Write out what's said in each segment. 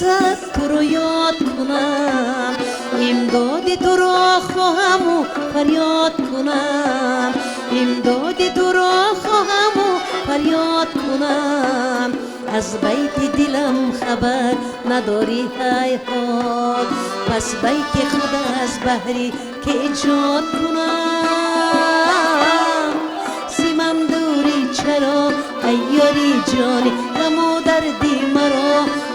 رسد تو رو یاد کنم، امداد تو را خواهم و فریاد کنم، امداد تو را خواهم و فریاد کنم. از بیت دلم خبر نداری هیهات، پس بیت خود از بهری که ایجاد کنم. ز من دوری چرا ای یاری جانی، غم و دردی مرا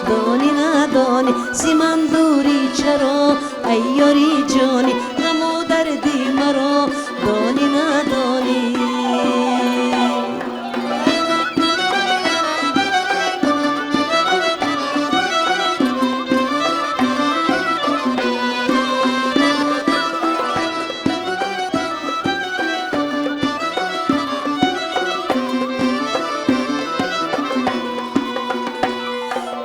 دانی ندانی. ز من دوری چرا ای یاری جانی، غم و دردی مرا دانی ندانی.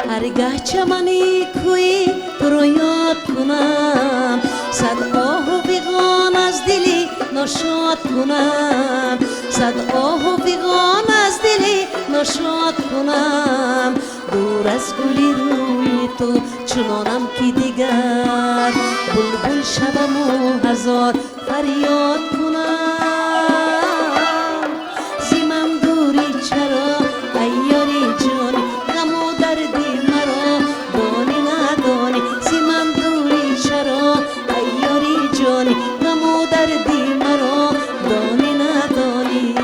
هرگه چمنی کوی تو رو یاد کنم، صد آه و فغان از دلی ناشاد کنم، صد آه و فغان از دلی ناشاد کنم. دور از گلی روی تو چنانم که دیگر بلبل شوم و هزار فریاد کنم. ز من دوری چرا ای یاری جانی، غم و دردی مرا دانی ندانی. ز من دوری چرا ای یاری جانی، غم و دردی مرا دانی ندانی.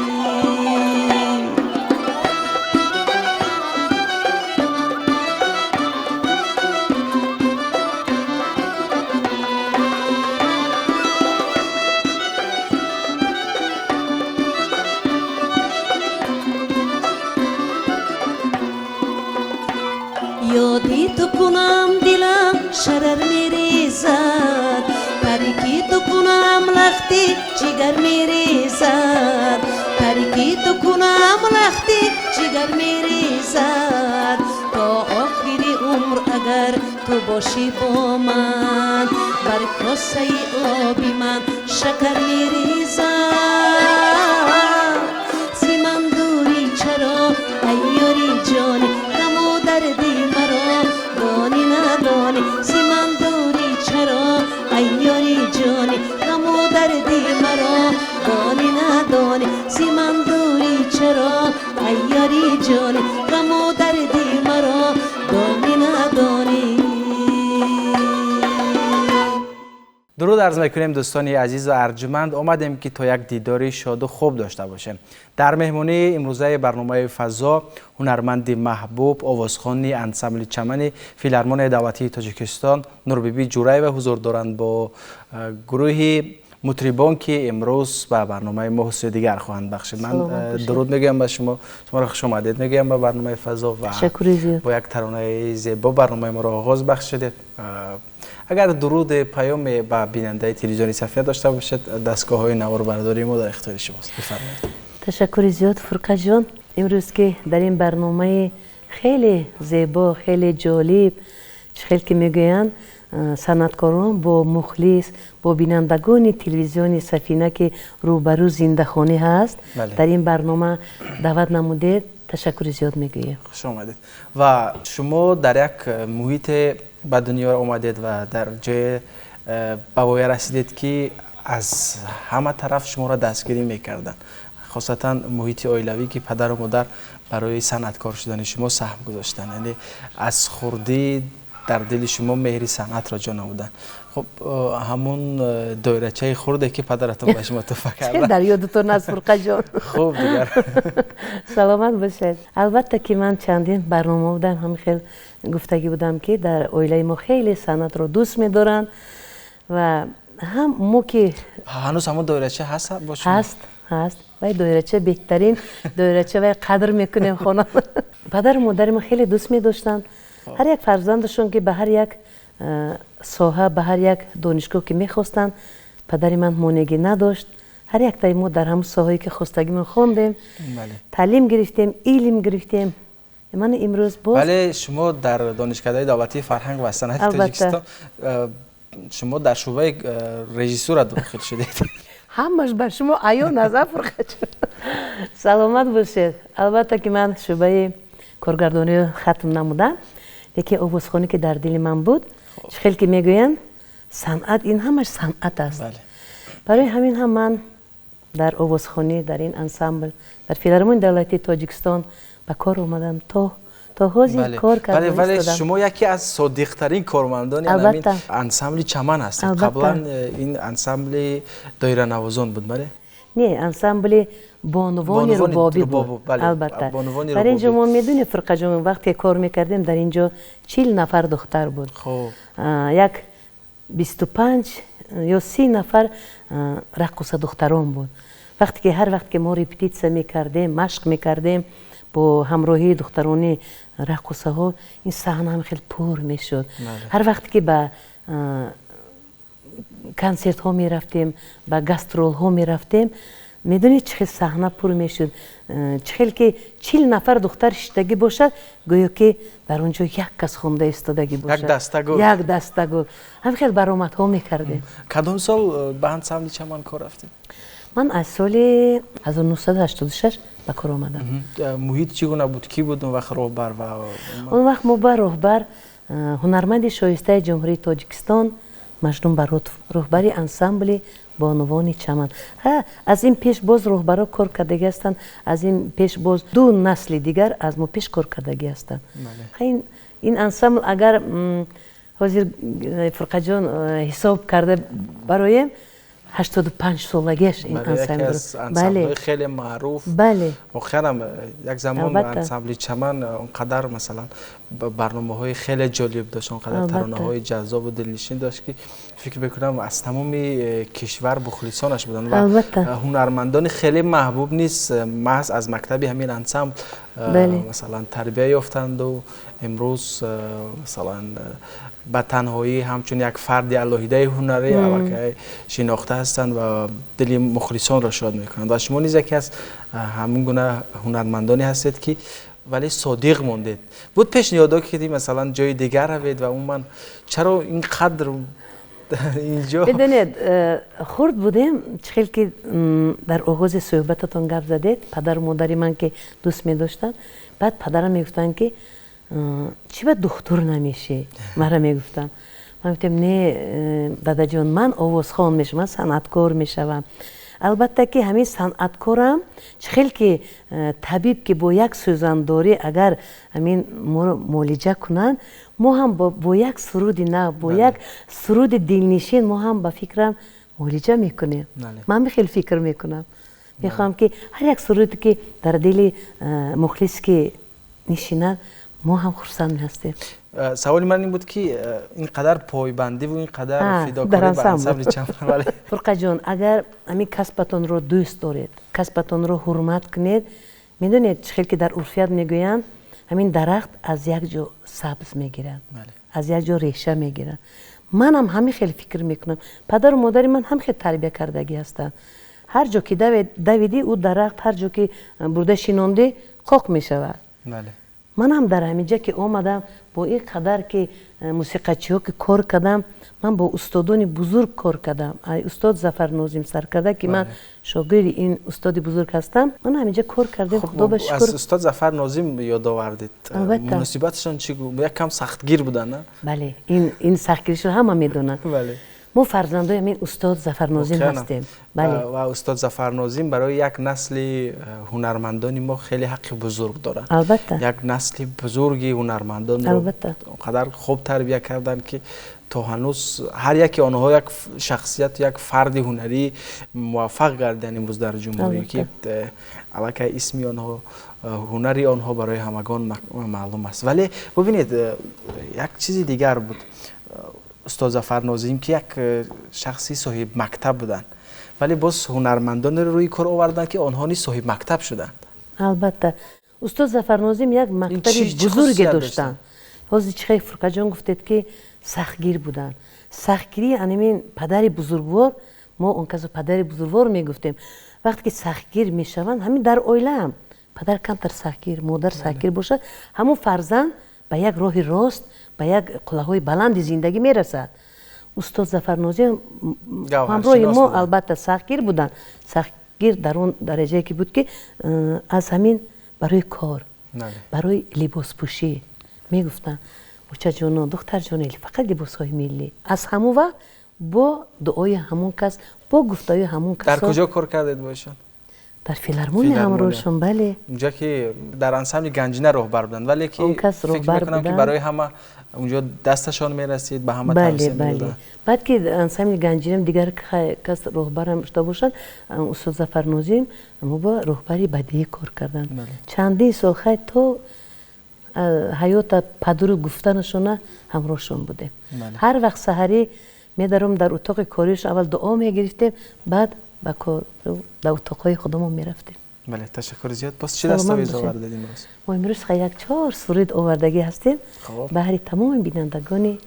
یادی تو کنم دلم شرر میریزد، ترکی تو کنم لختی جگر میریزد، ترکی تو کنم لختی جگر میریزد. تا آخر عمر اگر تو باشی با من، بر کاسه آبی من شکر میریزد. ز من دوری چرا ای یاری جانی، غم و دردی مرا دانی ندانی. ز من دوری چرا ای یاری جانی، غم و دردی مرا دانی ندانی. ز من دوری چرا ای یاری جانی، غم و دردی مرا دانی ندانی. درود عرض میکنیم دوستان عزیز و ارجمند. آمدیم که تا یک دیداری شاد و خوب داشته باشیم. در مهمانی امروزه برنامه فضا هنرمند محبوب، آوازخوان انسامبل چمن فیلارمونی دولتی تاجیکستان نوربیبی جورایeva حضور دارند با گروه مطربان که امروز به برنامه ما حضور دیگر خواهند بخشید. من درود میگم به شما، شما را خوش آمدید میگم به برنامه فضا و با یک ترانه زیبا برنامه ما را آغاز بخشیدید. اگر درود پیام به بیننده تلویزیون سفینه داشته باشید، دستگاه های نواربرداری ما در اختیار شماست. بفرمایید. تشکر زیاد فرقه جان. امروز که در این برنامه خیلی زیبا، خیلی جالب، خیلی که میگویند санъаткорон бо мухлис, бо бинандагони телевизиони Сафина, ки рӯбарӯ зиндахонӣ ҳаст, дар ин барнома даъват намудед, ташаккури зиёд мегӯем. Хуш омадед. Ва шумо дар як муҳите ба дунё омадед ва дар ҷое ба воя расидед, ки аз ҳама тараф шуморо дастгирӣ мекарданд, хосатан муҳити оилавӣ, ки падару модар барои санъаткор шудани шумо саҳм гузоштанд, яъне аз хурдӣ дар дили шумо меҳри санъатро ҷо намуданд. Хуб, ҳамун доирачаи хурде ки падаратон ба шумо туҳфа кард дар ёдатон аст, Фурқа ҷон? Хуб, дигар саломат бошед. Албатта ки ман чандин барнома будам, ҳам хел гуфтагӣ будам, ки дар оилаи мо хеле санъатро дӯст медоранд ва ҳам мо ки ҳанӯз ҳамон доирача ҳаст бо шумо? Ҳаст, ҳаст. Вай доирача беҳтарин доирача, вай қадр мекунем хона. Падару модари мо хеле дӯст медоштанд ҳар як фарзандашон, ки ба ҳар як соҳа, ба ҳар як донишгоҳ ки мехостанд, падари ман монеъгӣ надошт. Ҳар яктаи мо дар ҳамон соҳае ки хостагимон хондем, таълим гирифтем, илм гирифтем. Ман имрӯз боз вале шумо дар донишкадаи давлатии фарҳанг ва санъати Тоҷикистон, шумо дар шӯъбаи режиссура дохил шудед. Ҳамаш ба шумо аён аз Фурқа ҷон. Саломат бошед. Албатта ки ман шӯъбаи коргардониро хатм намудам, Лекин овозхонӣ ки дар дили ман буд, чӣ хел ки мегӯянд, санъат ин ҳамаш санъат аст. Барои ҳамин ҳам ман дар овозхонӣ, дар ин ансамбл, дар Филармонияи давлатии Тоҷикистон ба кор омадам, то ҳозир кор кардам. Вале шумо яке аз содиқтарин кормандони ҳамин ансамбли Чаман ҳастед. Қаблан ин ансамбли доиранавозон буд, бале? Не, ансамбли бонувони рубобӣ буд. Албатта. Дар ин ҷо мо медонем, Фурқаҷон, вақте кор мекардем, дар ин ҷо 40 нафар духтар буд. Як 25 ё 30 нафар раққоса духтарон буд. Вақте ки ҳар вақт ки мо репетитсия мекардем, машқ мекардем бо ҳамроҳии духтарони раққосаҳо, ин саҳна ҳам хеле пур мешуд. Ҳар вақте ки ба консертҳо мерафтем, ба гастролҳо мерафтем, медонед чӣ хел саҳна пур мешуд, чӣ хел ки 40 нафар духтар шиштагӣ бошад, гӯё ки дар он ҷо як кас хонда истодагӣ бошад. Як дастагул. Як дастагул. Ҳам хел баромадҳо мекардем. Кадом сол ба ансамбли Чаман кор рафтед? Ман аз соли 1986 ба кор омадам. Муҳит чӣ гуна буд? Кӣ буд он вақт роҳбар? Он вақт мо ба роҳбар ҳунарманди шоистаи Ҷумҳурии Тоҷикистон Маҷнун Баротов, роҳбари ансамбли бонувони Чаман. Аз ин пеш боз роҳбаро кор кардагӣ ҳастанд, аз ин пеш боз ду насли дигар аз мо пеш кор кардагӣ ҳастанд. Ин ансамбл агар ҳозир Фурқаҷон ҳисоб карда бароем, 85 солагиаш ин ансамбл. Яке аз ансамблҳои хеле маъруф. Бале. Воқеан як замон ансамбли Чаман он қадар масалан барномаҳои хеле ҷолиб дошт, он қадар таронаҳои ҷаззобу дилнишин дошт, ки фикр мекунам аз тамоми кишвар мухлисонаш буданд ва ҳунармандони хеле маҳбуб низ маҳз аз мактаби ҳамин ансамбл масалан тарбия ёфтанду имрӯз масалан ба танҳоӣ ҳамчун як фарди алоҳидаи ҳунарӣ аллакай шинохта ҳастанд ва дили мухлисонро шод мекунанд. Ва шумо низ яке аз ҳамин гуна ҳунармандоне ҳастед, ки вале содиқ мондед. Буд пешниҳодҳо ки масалан ҷои дигар равед ва умуман чаро ин қадр инҷо? Медонед, хурд будем, чӣ хел ки дар оғози суҳбататон гап задед, падару модари ман ки дӯст медоштанд, баъд падарам мегуфтанд, ки чӣ ба духтур намешӣ? Мара мегуфтам. Ман гуфтам, не, дадаҷон, ман овозхон мешавам, ман санъаткор мешавам. Албатта ки ҳамин санъаткорам, чӣ хел ки табиб ки бо як сӯзандорӣ агар ҳамин моро муолиҷа кунанд, мо ҳам бо як суруди нав, бо як суруди дилнишин мо ҳам ба фикрам муолиҷа мекунем. Ман хеле фикр мекунам. Мехоҳам ки ҳар як суруде ки дар дили мухлис ки нишинад, мо ҳам хурсанд ҳастем. Саволи ман ин буд, ки ин қадар пойбандӣ ва ин қадар фидокорӣ ба ансамбли Чаман. Фурқаҷон, агар ҳамин касбатонро дӯст доред, касбатонро ҳурмат кунед, медонед чӣ хел ки дар урфият мегӯянд, ҳамин дарахт аз як ҷо сабз мегирад, аз як ҷо реша мегирад. Манам ҳамин хел фикр мекунам. Падару модари ман ҳам хел тарбия кардагӣ ҳастанд. Ҳар ҷо ки давидӣ, ӯ дарахт, ҳар ҷо ки бурда шинондӣ, қоқ мешавад. Ман ҳам дар ҳамин ҷа ки омадам, бо ин қадар ки мусиқачиҳо ки кор кардам, ман бо устодони бузург кор кардам. Устод Зафар Нозим саркарда, ки ман шогирди ин устоди бузург ҳастам, ман ҳамин ҷа кор кардем, худо ба шукр. Аз устод Зафар Нозим ёд овардед. Муносибатшон чӣ? Як кам сахтгир буданд, на? Бале, ин сахтгиришро ҳама медонанд. Мо фарзандои ҳамин устод Зафар Нозим ҳастем. Ва устод Зафар Нозим барои як насли ҳунармандони мо хеле ҳаққи бузург дорад. Албатта. Як насли бузурги ҳунармандонро он қадар хуб тарбия карданд, ки то ҳанӯз ҳар яке онҳо як шахсият, як фарди ҳунарӣ муваффақ гардиданд имрӯз дар ҷумҳурӣ, ки аллакай исми онҳо, ҳунари онҳо барои ҳамагон маълум аст. Вале бубинед, як чизи дигар буд. Устод Зафар Нозим ки як шахси соҳиб мактаб буданд, вале боз ҳунармандонеро рӯи кор оварданд, ки онҳо низ соҳиб мактаб шуданд. Албатта, устод Зафар Нозим як мактаби бузурге доштанд. Ҳозир чӣ хел Фурқаҷон гуфтед, ки сахтгир буданд. Сахтгирии анамин падари бузургвор, мо он касро падари бузургвор мегуфтем. Вақте ки сахтгир мешаванд, ҳамин дар оилаам падар камтар сахтгир, модар сахтгир бошад, ҳамон фарзанд ба як роҳи рост, ба як қуллаҳои баланди зиндагӣ мерасад. Устод Зафар Нозим ҳамроҳи мо албатта сахтгир буданд. Сахтгир дар он дараҷае ки буд, ки аз ҳамин барои кор, барои либоспӯшӣ мегуфтанд. Бачаҷоно, духтарҷоно, фақат либосҳои миллӣ. Аз ҳамон вақт бо дуои ҳамон кас, бо гуфтаи ҳамон кас. Дар куҷо кор кардед бо эшон? Дар филармония ҳамроҳшон, бале. Унҷа ки дар ансамбли Ганҷина роҳбар буданд, вале ки фикр мекунам ки барои ҳама унҷо дасташон мерасид, ба ҳама тавсия медоданд. Баъд ки ансамбли Ганҷина дигар кас роҳбарам шуда бошанд, устод Зафар Нозим мо бо роҳбари бадиӣ кор карданд. Чандин сол хай то ҳаёта падуру гуфтанашона ҳамроҳшон будем. Ҳар вақт саҳарӣ медаром дар утоқи кориш аввал дуо мегирифтем, баъд ба дар утоқҳои худамон мерафтем. Бале, ташаккури зиёд. Боз чӣ дастовез овардед имрӯз? Мо имрӯз як 4 суруд овардагӣ ҳастем баҳри тамоми бинандагони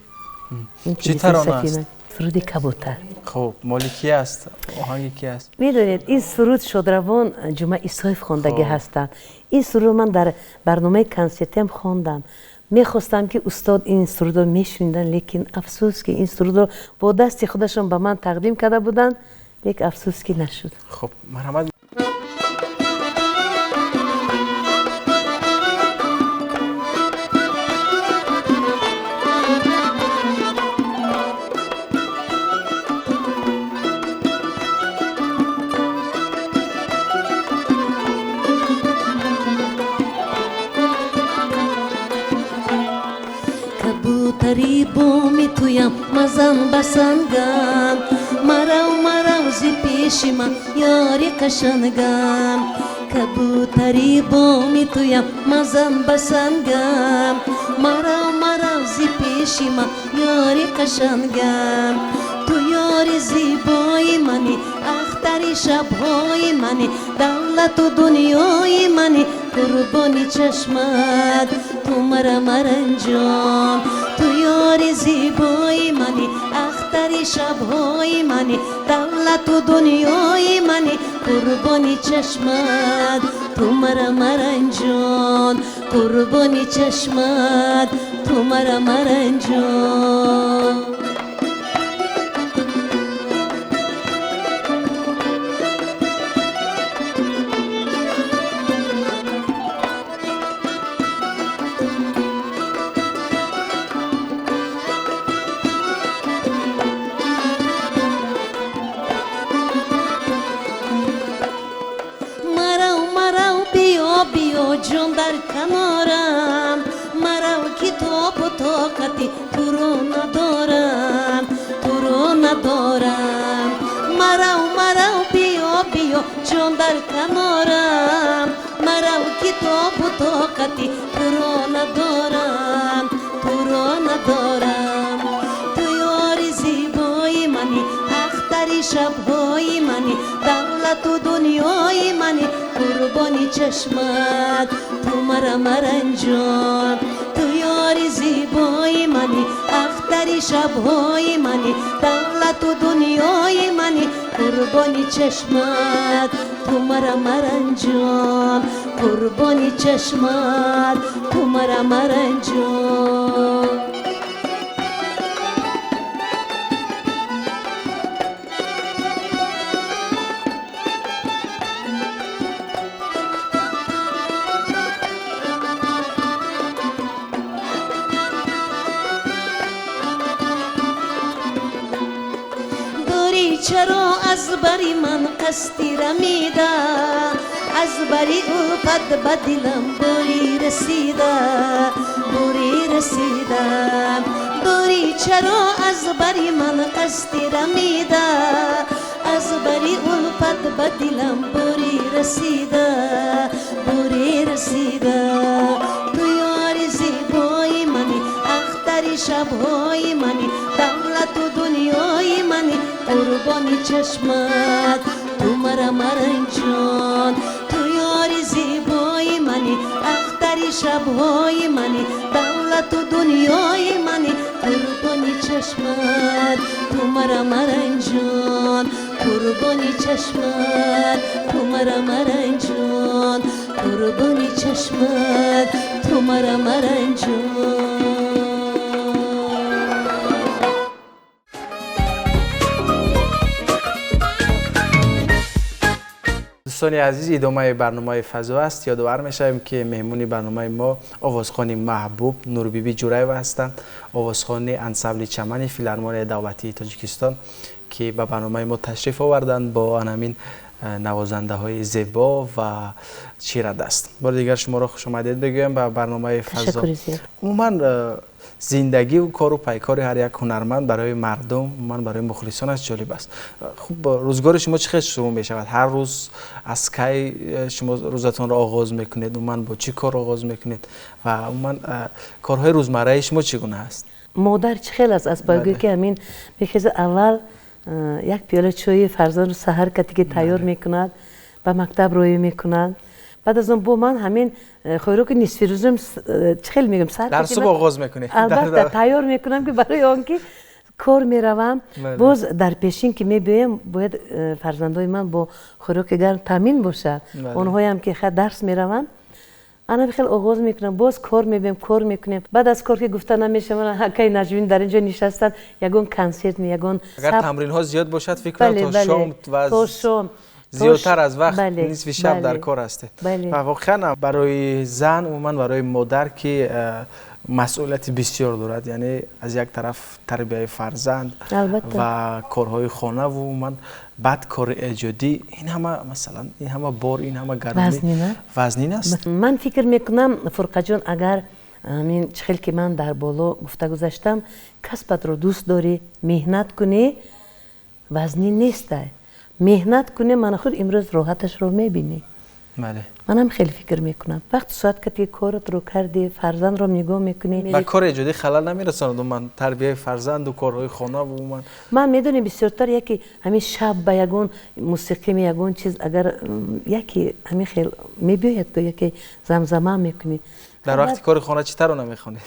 ин Чӣ тарона аст? Суруди Кабутар. Хуб, моли ки аст? Оҳанги ки аст? Медонед, ин суруд шодравон Ҷума Исоев хондагӣ ҳастанд. Ин сурудро ман дар барномаи консертиам хондам. Мехостам ки устод ин сурудро мешуниданд, лекин афсӯс ки ин сурудро бо дасти худашон ба ман тақдим карда буданд, лекин афсӯс ки нашуд. Хуб, марҳамат. Кабутари боми туям мазан ба сангам, марав марав зи пеши ман ёри қашангам. Кабутари боми туям мазан ба сангам, марав марав зи пеши ман ёри қашангам. Ту ёри зебои мани, ахтари шабҳои мани, давлату дунёи мани, қурбони чашмат ту мара маранҷон. Ту ёри зебои мани, ахтари шабҳои мани, давлату дунёи мани, қурбони чашмат ту мара маранҷон. Қурбони чашмат ту мара маранҷон. Ҷон дар канорам, марав китобу тоқати туро надорам, туро надорам. Марав марав биё биё ҷон дар канорам, марав китобу тоқати туро надорам, туро надорам. Ту ёри зебои мани, ахтари шабҳои мани, давлату дунёи мани, қурбони чашмат ту мара маранҷон. Ту ёри зебои мани, ахтари шабҳои мани, давлату дунёи мани, қурбони чашмат ту мара маранҷон. Қурбони чашмат ту мара маранҷон. Чаро аз бари ман қасди рамида, аз бари улфат ба дилам бори расида, бори расида. Дори чаро аз бари ман қасди рамида, аз бари улфат ба дилам бори расида, бори расида. Ту ёри зебои мани, ахтари шабҳои мани, давлату дунёи мани, қурбони чашмат ту мара маранҷон. Ту ёри зебои мани, ахтари шабҳои мани, давлату дунёи мани, қурбони чашмат ту мара маранҷон. Қурбони чашмат ту мара маранҷон. Қурбони чашмат ту мара маранҷон. Дӯстони азиз, идомаи барномаи «Фазо» аст. Ёдовар мешавем, ки меҳмони барномаи мо овозхони маҳбуб Нурбибӣ Ҷураева ҳастанд, овозхони ансамбли «Чамани» Филармонияи давлатии Тоҷикистон, ки ба барномаи мо ташриф оварданд бо анамин навозандаҳои зебо ва чирадаст. Бори дигар шуморо хушомадед бигӯям ба барномаи «Фазо». Умуман, зиндагиву кору пайкори ҳар як ҳунарманд барои мардум, умуман барои мухлисонаш ҷолиб аст. Хуб, рӯзгори шумо чӣ хел шурӯъ мешавад? Ҳар рӯз аз кай шумо рӯзатонро оғоз мекунед? Умуман, бо чӣ кор оғоз мекунед ва умуман корҳои рӯзмарраи шумо чӣ гуна аст? Модар чӣ хел аст, аз пойгӯй ки ҳамин мехеза, аввал як пиёла чойи фарзандро саҳар катиги тайёр мекунад, ба мактаб роҳӣ мекунад. Баъд аз он бо ман ҳамин хӯроки нисфирӯзам, чӣ хел мегӯям, сар Дар субҳ оғоз мекунед? Албатта, тайёр мекунам, ки барои он ки кор меравам. Боз дар пешин ки мебиёям, бояд фарзандои ман бо хӯроки гарм таъмин бошад, онҳоям ки дарс мераванд. Ана хел оғоз мекунам, боз кор мебием, кор мекунем. Баъд аз кор ки гуфта намешавад, акаи Наҷмин дар ин ҷо нишастанд, ягон консерт, ягон Агар тамринҳо зиёд бошад, фикр кунам, то шом ва то шом. Зиёдтар аз вақт, нисфи шаб дар кор ҳастед. Ва воқеан барои зан, умуман барои модар, ки масъулияти бисёр дорад, яъне аз як тараф тарбияи фарзанд ва корҳои хонаву умуман баъд кори эҷодӣ, ин ҳама, масалан, ин ҳама бор, ин ҳама гаронӣ вазнин аст. Ман фикр мекунам, Фурқаҷон, агар ҳамин чӣ хел ки ман дар боло гуфта гузаштам, касбатро дӯст дорӣ, меҳнат кунӣ, вазнин нестай. Меҳнат кунӣ, мана худ имрӯз роҳаташро мебинӣ. Манам хеле фикр мекунам, вақти соат кати коротро кардӣ, фарзандро нигоҳ мекунӣ. Ба кори эҷодӣ халал намерасонад умуман тарбияи фарзанду корҳои хона умуман? Ман медонем, бисёртар яке ҳамин шаб ба ягон мусиқӣ, ягон чиз, агар яке ҳамин хел мебиёяд, ки яке замзама мекунӣ. Дар вақти кори хона чӣ тарона мехонед?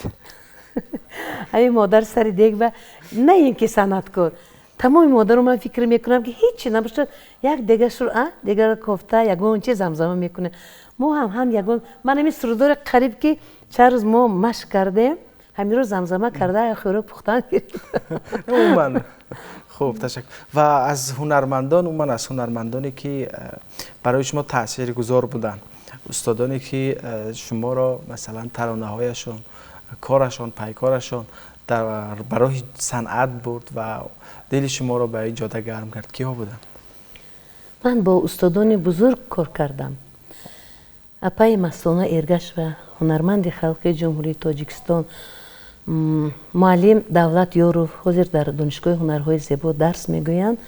Ҳамин модар сари дег ба, на ин ки санъаткор, тамоми модаро ман фикр мекунам, ки ҳечи набошад, як дегашро дегара кофта, ягон чиз замзама мекунем. Мо ҳам ягон, ман ҳамин сурудҳоро қариб ки чанд рӯз мо машқ кардем, ҳаминро замзама карда, хӯрок пухтан. Умуман хуб, ташаккур. Ва аз ҳунармандон, умуман аз ҳунармандоне ки барои шумо таъсиргузор буданд, устодоне ки шуморо, масалан, таронаҳояшон, корашон, пайкорашон дар ба роҳи санъат бурд ва дили шуморо ба ин ҷода гарм кард, киҳо буданд? Ман бо устодони бузург кор кардам. Апаи Мастона Эргашова, ҳунарманди халқии Ҷумҳурии Тоҷикистон, муаллим Давлат Ёров, ҳозир дар Донишгоҳи ҳунарҳои зебо дарс мегӯянд,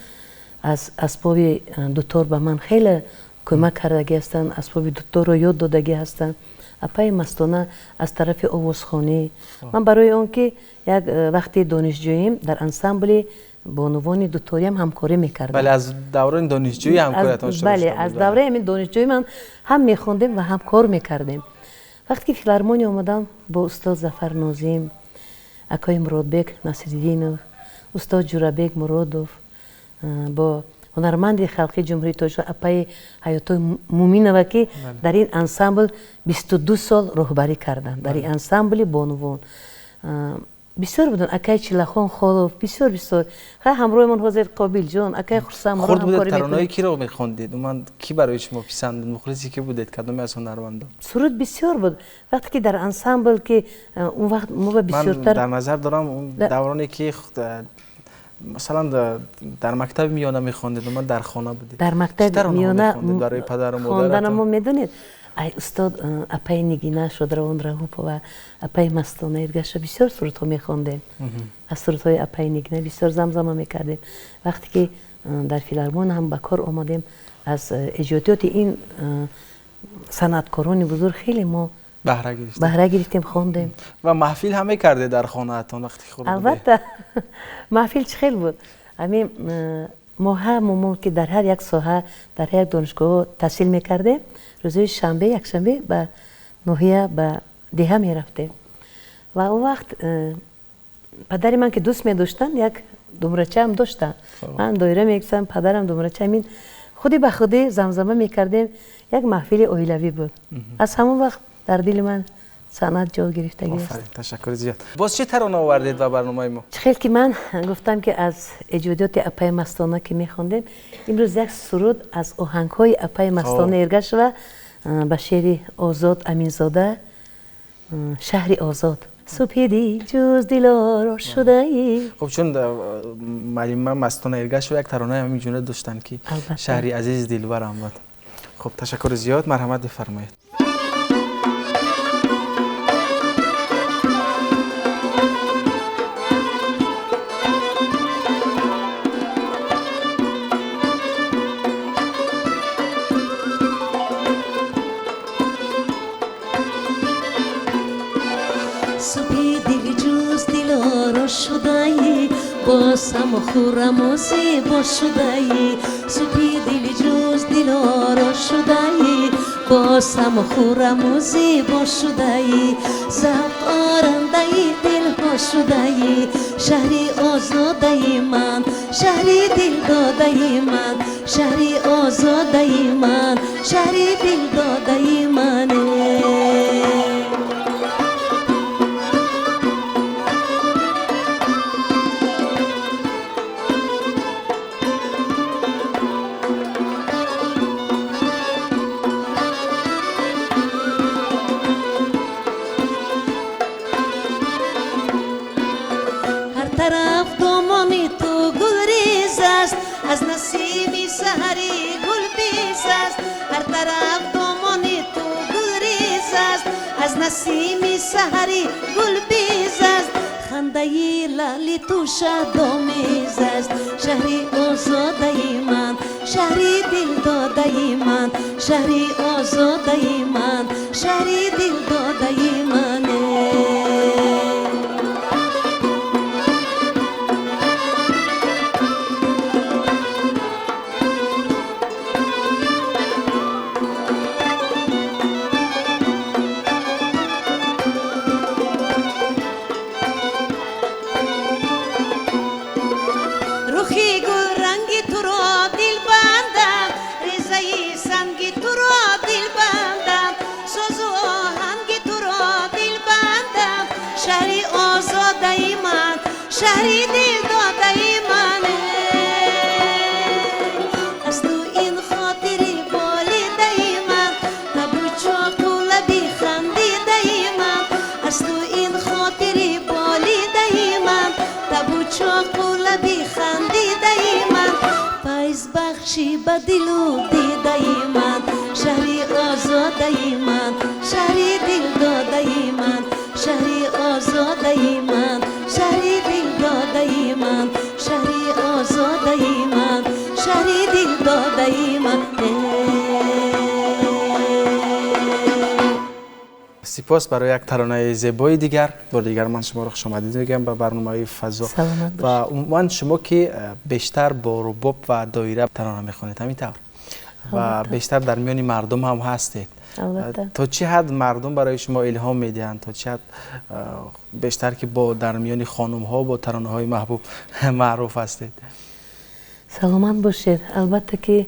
аз асбоби дутор ба ман хеле кӯмак кардагӣ ҳастанд, асбоби дуторро ёд додагӣ ҳастанд. Апаи Мастона аз тарафи овозхонӣ. Ман барои он ки як вақти донишҷӯим дар ансамбли бонувони дуториам ҳамкорӣ мекардам. Бале, аз даврони донишҷӯӣ ҳамкориятон шурӯъ. Бале, аз давраи ҳамин донишҷӯӣ ман ҳам мехондем ва ҳам кор мекардем. Вақте ки филармония омадам, бо устод Зафар Нозим, акои Муродбек Насриддинов, устод Ҷурабек Муродов, бо ҳунарманди халқии Ҷумҳурии Тоҷикистон апаи Ҳаётой Муминова, ки дар ин ансамбл 22 сол роҳбарӣ карданд, дар ин ансамбли бонувон бисёр буданд, акаи Чилахон Холов, бисёр бисёр. Ха, ҳамроҳимон ҳозир Қобилҷон, акаи Хурсанд. Хурд будед, таронаҳои киро мехондед? Умуман, кӣ барои шумо писанд буд? Мухлиси кӣ будед, кадоме аз ҳунармандон? Суруд бисёр буд. Вақте ки дар ансамбл ки он вақт мо ба бисёртар Ман дар назар дорам он давроне ки, масалан, дар мактаби миёна мехондед, умуман дар хона будед. Дар мактаби миёна барои падару модаратон? Хонданамо, медонед, ай устод апаи Нигина Шодравон Раҳупова, апаи Мастона Эргаша бисёр сурудҳо мехондем. Аз сурудҳои апаи Нигина бисёр замзама мекардем. Вақте ки дар филармон ҳам ба кор омадем, аз эҷодиёти ин санъаткорони бузург хеле мо баҳра гирифтем, баҳра гирифтем, хондем. Ва маҳфил ҳам мекардед дар хонаатон вақти хурд? Албатта. Маҳфил чӣ хел буд? Ҳамин мо ҳамамо ки дар ҳар як соҳа, дар ҳар як донишгоҳ таҳсил мекардем, рӯзҳои шанбе, якшанбе ба ноҳия, ба деҳа мерафтем. Ва он вақт падари ман ки дӯст медоштанд, як думрачаам доштанд, ман доира мегуфтам, падарам думрача, ҳамин худи ба худӣ замзама мекардем, як маҳфили оилавӣ буд. Аз ҳамон вақт дар дили ман санъат ҷой гирифтагӣ аст. Офарин, ташаккури зиёд. Боз чӣ тарона овардед ба барномаи мо? Чӣ хел ки ман гуфтам, ки аз эҷодиёти апаи Мастона ки мехондем, имрӯз як суруд аз оҳангҳои апаи Мастона Эргашева ба шеъри Озод Аминзода, «Шаҳри озод». Супиди ҷуз дилоро шудаӣ. Хуб, чун муаллима Мастона Эргашева як таронаи ҳамин ҷуна доштанд, ки «Шаҳри азизи дилбарам» буд. Хуб, ташаккури зиёд, марҳамат бифармоед. Шудаӣ босам хурраму зебо шудаӣ, субҳи дили ҷуз дилоро шудаӣ, босам хурраму зебо шудаӣ, завқ орандаи дилҳо шудаӣ, шаҳри озодаи ман, шаҳри дилдодаи ман, шаҳри озодаи ман, шаҳри дилдодаи ман. Аз насими саҳари гулбез аст, ҳар тараф домони ту гулрез аст, аз насими саҳари гулбез аст, хандаи лаъли ту шаҳдомез аст, шаҳри озодаи ман, шаҳри дилдодаи ман, шаҳри озодаи ман, шаҳри дилдодаи ман. Шаҳри дилдодаи ман, аз ту ин хотири болидаи ман, табу чоқу лаби хандидаи ман, аз ту ин хотири болидаи ман, табу чоқу лаби хандидаи ман, файз бахши ба дилу дидаи ман, шаҳри озодаи ман, шаҳри дилдодаи ман, шаҳри озодаи ман, шаҳри дилдодаи ман, шаҳри озодаи ман, шаҳри дилдодаи ман. Сипос барои як таронаи зебои дигар. Бори дигар ман шуморо хушомадид мегӯям ба барномаи «Фазо». Ва умуман шумо ки бештар бо рубоб ва доира тарона мехонед, ҳамин тавр, ва бештар дар миёни мардум ҳам ҳастед, то чӣ ҳад мардум барои шумо илҳом медиҳанд, то чӣ ҳад бештар ки бо дар миёни хонумҳо бо таронаҳои маҳбуб маъруф ҳастед? Саломат бошед. Албатта ки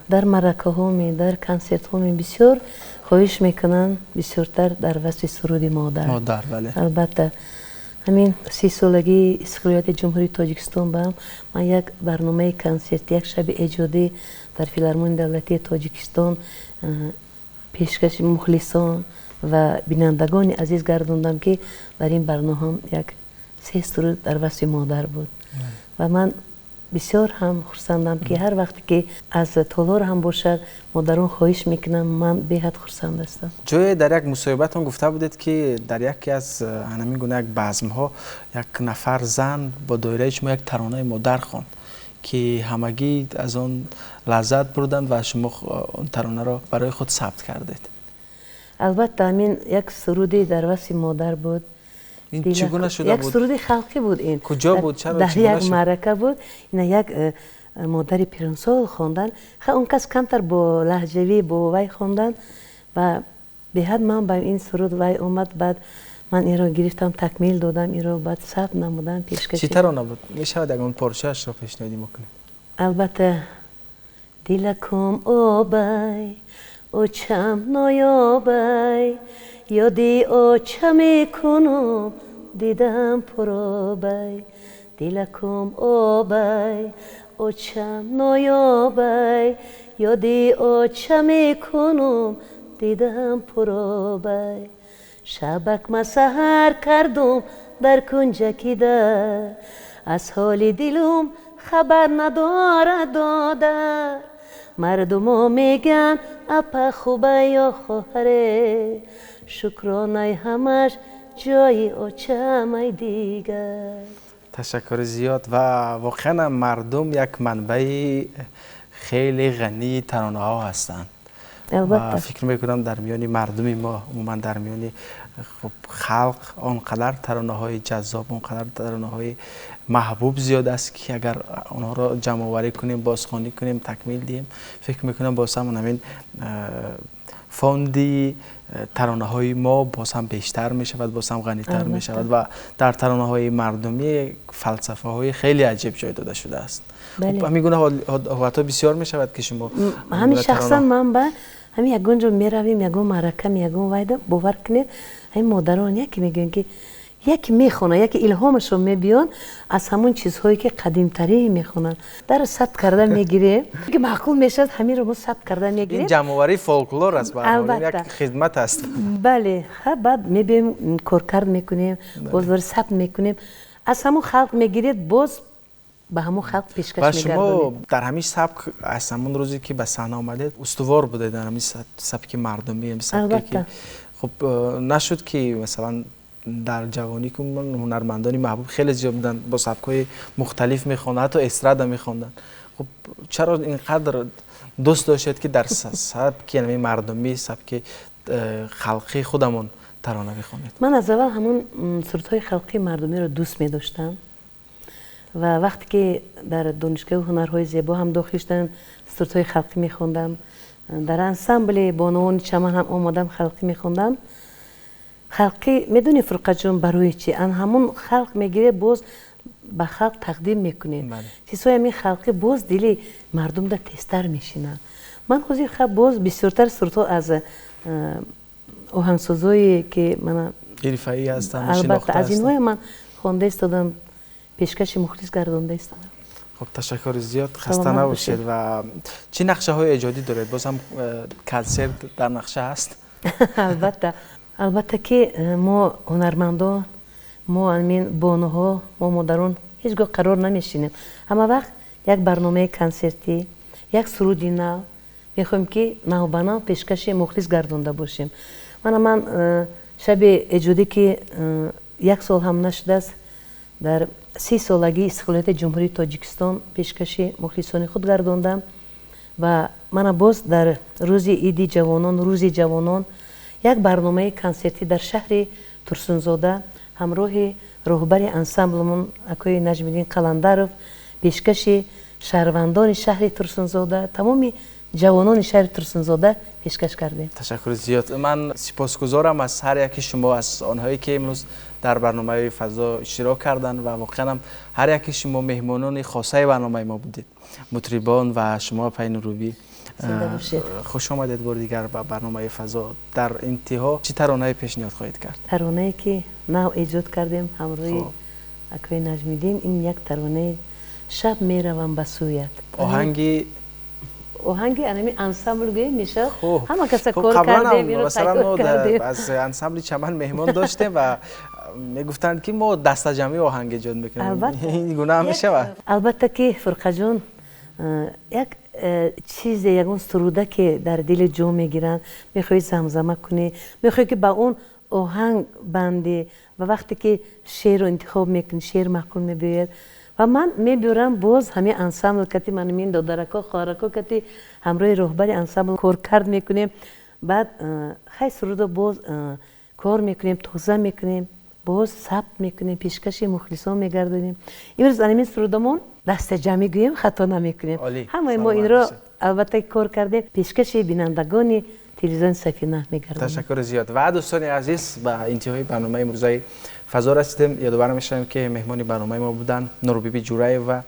дар маъракаҳоме, дар консертҳоме бисёр хоҳиш мекунанд бисёртар дар васфи суруди модар. Модар, бале. Албатта, ҳамин 30-солагии истиқлолияти Ҷумҳурии Тоҷикистон ба ман як барномаи консерт, як шаби эҷодӣ дар Филармонияи давлатии Тоҷикистон пешкаши мухлисон ва бинандагони азиз гардондам, ки дар ин барнома як се суруд дар васфи модар буд. Ва ман бисёр ҳам хурсандам, ки ҳар вақте ки аз толор ҳам бошад, модарон хоҳиш мекунам, ман беҳад хурсанд ҳастам. Ҷое дар як мусоҳибатон гуфта будед, ки дар яке аз ҳамин гуна як базмҳо як нафар зан бо доираи шумо як таронаи модар хонд, ки ҳамагӣ аз он лаззат бурданд ва шумо он таронаро барои худ сабт кардед. Албатта, ҳамин як суруди дар васфи модар буд. Ин чӣ гуна шуда як буд? Суруди халқӣ буд ин. Куҷо буд? Чаро, дар чӣ гуна як шуд? маърака буд. Ина як модари пиринсол хондан. Ха, он кас камтар бо лаҳҷавӣ, бо вай хондан ва беҳад ман ба ин суруд вай омад. Баъд ман инро гирифтам, такмил додам, инро баъд сабт намудам, пешкаши. Чӣ тарона буд? Мешавад ягон порчаашро пешниҳоди мо кунед? Албатта. Дилаком обай, Очам ноёбай, ёди оча мекунам, дидам пуробай, дилакум обай, очам ноёбай, ёди оча мекунам, дидам пуробай. Шабак ма саҳар кардум дар кунҷаки дар, аз ҳоли дилум хабар надорад додар. Мардумо меган апа хуба ё хоҳаре, шукронаи ҳамаш ҷои очамай дигар. Ташаккури зиёд ва воқеан мардум як манбаи хеле ғании таронаҳо ҳастанд. Албатта. Фикр мекунам дар миёни мардуми мо, умуман дар миёни халқ он қадар таронаҳои ҷаззоб, он қадар таронаҳои маҳбуб зиёд аст, ки агар онҳоро ҷамъоварӣ кунем, бозхонӣ кунем, такмил диҳем, фикр мекунам боз ҳам ҳамин фонди таронаҳои мо боз ҳам бештар мешавад, боз ҳам ғанитар мешавад ва дар таронаҳои мардумӣ фалсафаҳои хеле аҷиб ҷой дода шудааст. Ҳамин гуна ҳолатҳо бисёр мешавад, ки шумо ҳамин шахсан ман ба ҳамин ягон ҷо меравем, ягон маъракам, ягон вайда, бовар кунед, ҳамин модарон яке мегӯянд, ки яке мехонад, яке илҳомашон мебиён аз ҳамон чизҳое, ки қадимтарин мехонанд. Дар сабт карда мегирем, ки маъқул мешавад, ҳаминро мо сабт карда мегирем. Ин ҷамъоварии фолклор аст, як хидмат аст. Бале, баъд мебиёем, коркард мекунем, боз дубора сабт мекунем, аз ҳамон халқ мегиред, боз ба ҳамон халқ пешкаш мегардонем. Ва шумо дар ҳамин сабк аз ҳамон рӯзе ки ба саҳна омадед устувор будед дар ҳамин сабки мардумӣ, ҳамин сабке ки хуб нашуд ки масалан дар ҷавонӣ ки ҳунармандони маҳбуб хеле зиёд буданд, бо сабкҳои мухталиф мехонданд, ҳатто эстрада мехонданд. Хуб чаро инқадр дӯст доштед, ки дар сабки ҳамин мардумӣ, сабки халқи худамон тарона бихонед? Ман аз аввал ҳамон сурудҳои халқии мардумиро дӯст медоштам ва вақте ки дар донишгоҳи ҳунарҳои зебо ҳам дохил шудам, сурудҳои халқӣ мехондам, дар ансамбли бонувони чаман ҳам омадам, халқӣ мехондам. Халқӣ медонӣ, Фурқатҷон, барои чӣ? Ан ҳамон халқ мегиред, боз ба халқ тақдим мекунед. Чизҳои ҳамин халқӣ боз дили мардумда тезтар мешинад. Ман ҳозир боз бисёртар сурудҳо аз оҳангсозое ки мана ҳирфаӣ ҳастанд, албатта, аз инҳое ман хонда истодам, пешкаши мухлис гардонда истодам. Хуб, ташаккури зиёд, хаста набошед. Ва чӣ нақшаҳои эҷодӣ доред? Боз ҳам консерт дар нақша ҳаст? Албатта, албатта ки мо ҳунармандон, мо ҳамин бонуҳо, мо модарон ҳеҷ гоҳ қарор намешинем. Ҳама вақт як барномаи консертӣ, як суруди нав мехоҳем, ки навбанав пешкаши мухлис гардонда бошем. Мана ман шаби эҷодӣ, ки як сол ҳам нашудааст, дар 30 солагии истиқлолияти Ҷумҳурии Тоҷикистон пешкаши мухлисони худ гардондам ва мана боз дар рӯзи иди ҷавонон, рӯзи ҷавонон, як барномаи консертӣ дар шаҳри Турсунзода ҳамроҳи роҳбари ансамблмон акои Наҷмиддин Қаландаров пешкаши шаҳрвандони шаҳри Турсунзода, тамоми ҷавонони шаҳри Турсунзода пешкаш кардем. Ташаккури зиёд. Ман сипосгузорам аз ҳар яки шумо, аз онҳое ки имрӯз дар барномаи фазо иштирок карданд ва воқеан ҳам ҳар яки шумо меҳмонони хосаи барномаи мо будед, мутрибон ва шумо апаи Нурубӣ. Хуш омадед бори дигар ба барномаи фазо. Дар интиҳо чӣ таронае пешниҳод хоҳед кард? Таронае ки нав эҷод кардем ҳамроҳи акои Наҷмиддин, ин як таронаи шаб меравам ба сӯят. Оҳанги анами ансамбл гӯем мешавад, ҳама каса кор кардем, инро тайёр кардем. Аз ансамбли чаман меҳмон доштем ва мегуфтанд, ки мо дастаҷамъӣ оҳанг эҷод мекунем. Ин гуна ҳам мешавад? Албатта ки, Фурқаҷон, як чизе, ягон суруда ки дар дили ҷо мегиранд, мехоҳӣ замзама кунӣ, мехоҳӣ ки ба он оҳанг бандӣ ва вақте ки шеърро интихоб мекунӣ, шеър маъқул мебиёяд ва ман мебиёрам боз ҳамин ансамбл кати, ман ҳамин додарако, хоҳарако кати ҳамроҳи роҳбари ансамбл коркард мекунем. Баъд хай сурудо боз кор мекунем, тоза мекунем, боз сабт мекунем, пешкаши мухлисон мегардонем. Имрӯз ҳамин сурудамон дастаҷамъӣ гӯем, хато намекунем. Ҳамаи мо инро албатта кор кардем, пешкаши бинандагони телевизиони Сафина мегардонем. Ташаккури зиёд. Ва дӯстони азиз, ба интиҳои барномаи имрӯзаи фазо расидем. Ёдовар мешавем, ки меҳмони барномаи мо буданд Нурбиби Ҷураева,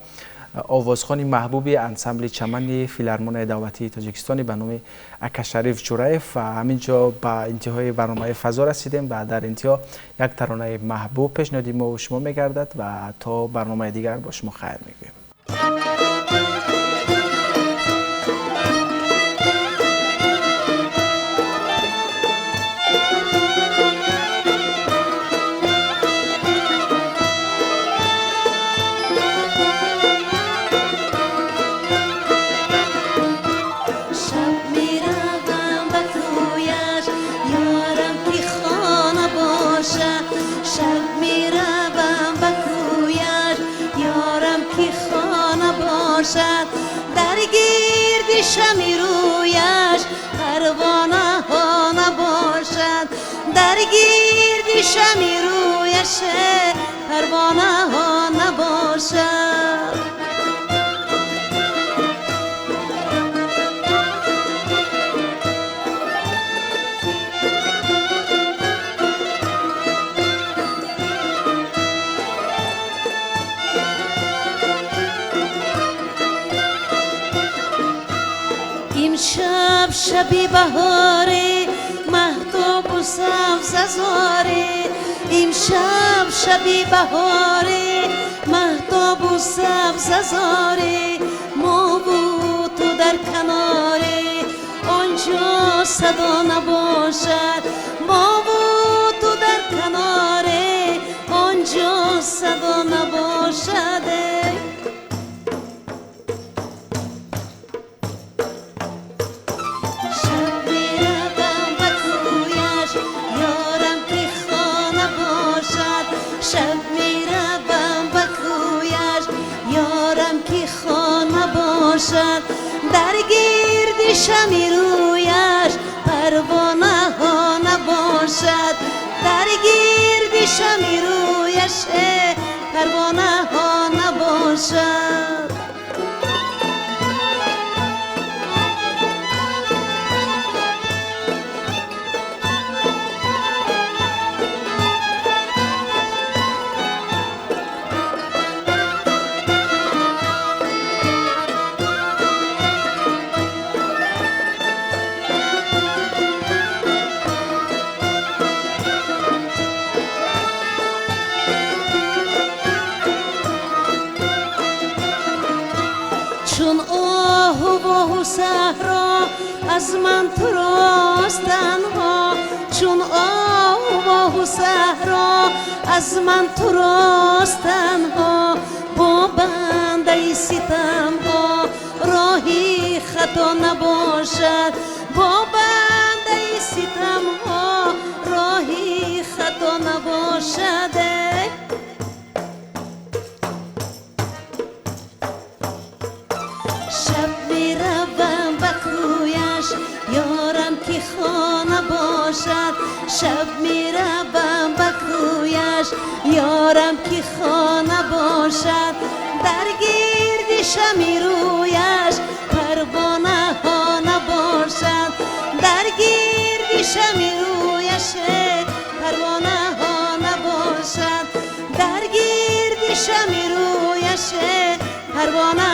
Овозхони маҳбуби ансамбли Чамани Филармонияи давлатии Тоҷикистони ба номи Акашариф Ҷураев. Ва ҳамин ҷо ба интиҳои барномаи Фазо расидем ва дар интиҳо як таронаи маҳбуб пешниҳоди мо шумо мегардад ва то барномаи дигар бо шумо хайр мегӯем. در گرد شمی رویش پروانه ها نباشد، در گرد شمی رویش پروانه ها نباشد. امشب شبی بهاره، مهتاب و سبززاره. امشب شبی بهاره، مهتاب و سبززاره. ما و تو در کناره، آنجا صدا نباشد. ما و تو در کناره، آنجا صدا نباشد. شب میروم به کویش، یارم که خانه باشد. در گرد شمی رویش پروانه ها نباشد، در گرد شمی رویش پروانه ها نباشد. چون آهو و صحرا از من تو راست تنها، چون آهو و صحرا از من تو راست تنها. با بنده ستمها راهی خطا نباشد، با بنده ستمها راهی خطا نباشد. شب میروم به کویش، یارم که خانه باشد. شب میروم به کویش، یارم که خانه باشد. در گرد شمی رویش پروانه ها نباشد، در گرد شمی رویش پروانه ها نباشد، در گرد شمی رویش پروانه